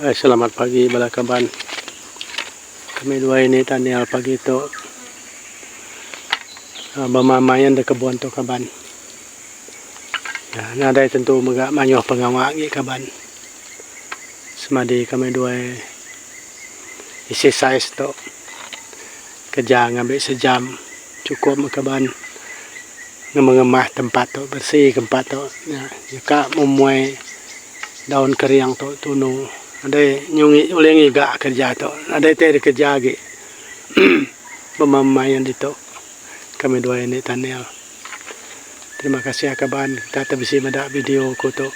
Selamat pagi bala kaban. Kami duai ni Daniel pagi tu bemamain da kebun tu kaban. Nadai tentu mega mayuh pengawa agi kaban. Semadi kami duai exercise tu kerja ngambi sejam chukup meh kaban ngemah tempat tu beresi tempat tu. Nyeka memuai. Daun kering tu tunu nadai nyungi ulih ngiga kerja tu nadai tai dikereja agi bemai-main ditu kami duai indi Tanil. Terima kasih kaban kita ti bisi meda video ku tu.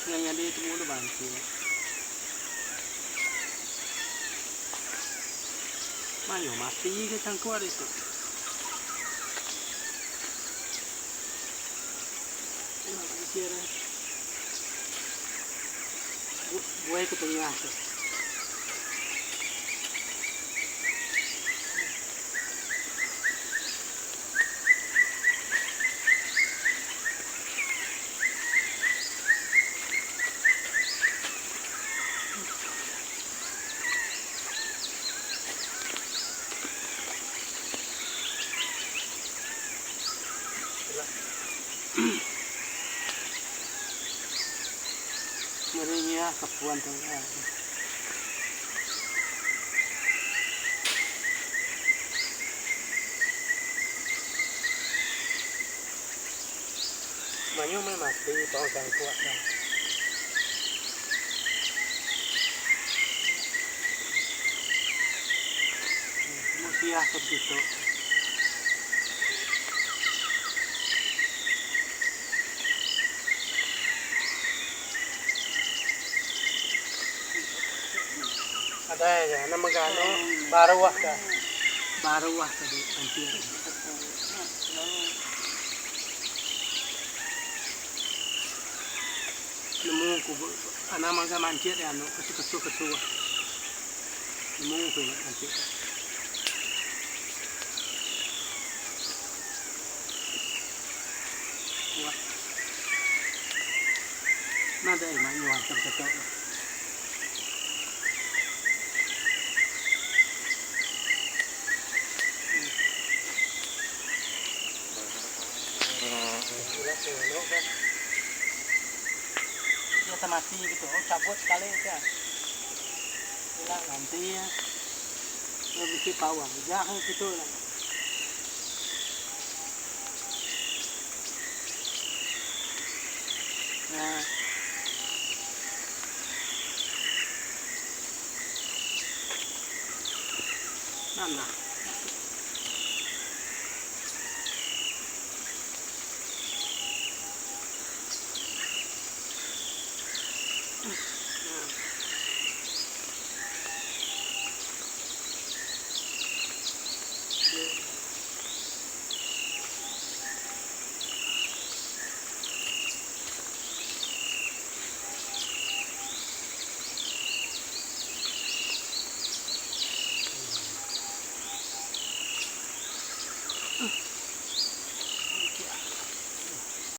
Yang nyadi temu tu bantu. Mayuh mati ke cangkuk ditu. Buai ke tengah tu. Ngeri ngira ke puan tu. Mayuh meh mati tau cangkuk tu. Temu siah ke begitu. Adai ja nama ganu baruh ka baruh tadi anti. Nemu ku anang mega mancit iya anu kesu kesu kesu nemu ku ila mancit iya. Kuat nadai mayuh asam ketu. Ila ke anu ke. Iya te mati gitu cabut sekali ke. Ila nganti iya. Lalu bisi pawang ujah ke kitu ila. Nah. Manah.